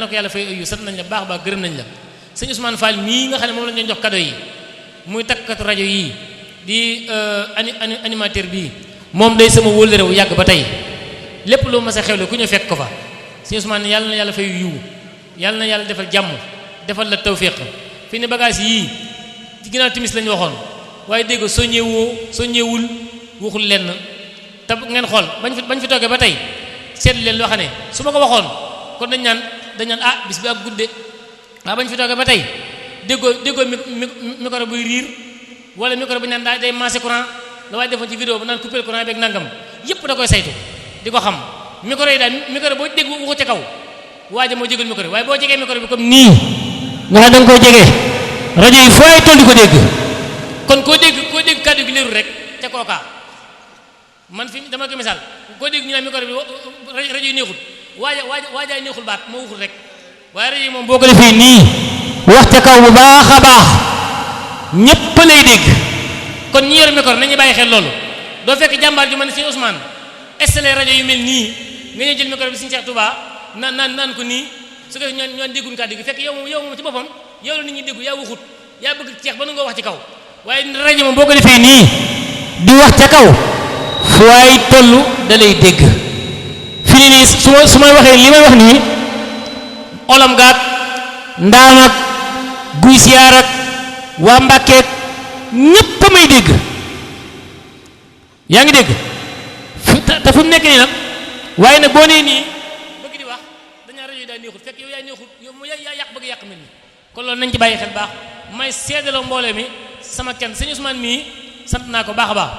yàlla na ko yàlla fay yu sant nañ la baax baax gërëm nañ la sëñ Ousmane Fall mii nga xam ne moom la ñu jox cadeau yi muy takkatu rajo yii di animateur bii moom day sama wóllëre wu yàgg ba tey lépp lu ma sa xewle ku ñu fekk ko fa sëñ Ousmane yàlla na yàlla fay yiw yàlla na yàlla defal jàmm defal la tawfiq fi ne bagage yii ci ginnaaw timis lañu waxoon waaye dégg soññewul waxul lenn te ngeen xool bañ fi toogee ba tey seetlu leen loo xam ne su ma ko waxoon kon dañ naan ah bis bi ak gudde waaw bañ fi toogee ba tey déggoo micro buy riir wala micro bi naan day maase courant la waaye defoon ci vidéo bu naan couper courant beeg nangam yépp da koy saytu di ko xam micro yi daal micro boo dégg waxu ca kaw waaja moo jégal micro bi waaye boo jegee micro bi comme nii nga xam da nga koy jegee rajo yi foo ay toll di ko dégg kon koo dégg kàddu gi leerul rek ca kookaa man fi dama ko misaal koo dégg ñu naan micro bi rajo yi neexul waajaay neexul baat moo waxul rek waaye rajo yi moom boo ko defee nii wax ca kaw bu baax a baax ñépp lay dégg kon ñi yor micro nañu bàyyi xel loolu doo fekk jàmbaar ju ma ne si Ousmane installé rajo yu mel nii nga ñëw jël micro bi Serigne Cheikh Touba naan ko nii su ko ñoo dégguñ kàddu gi fekk yow moom ci boppam yow la nit ñi déggu yaa waxut yaa bëgg ceex ba nu nga wax ci kaw waaye rajo moom boo ko defee nii di wax ca kaw fu waay tollu da lay dégg fi ni nii su may waxee li may wax nii olam gaag ndaam ak guy siyaar ak waa Mbàkkeek ñépp a may dégg yaa ngi dégg te fu mu nekk nii nag waaye nag boo nee nii bëgg di wax dañaa rajo yi daa neexul fekk yow yaa neexul yow mu yaa yàq bëgg yàq mel ni kon loolu nañ ci bàyyi xel baax may seedaloo mboole mi sama kenn sëñ Ousmane mii sant naa ko baax a baax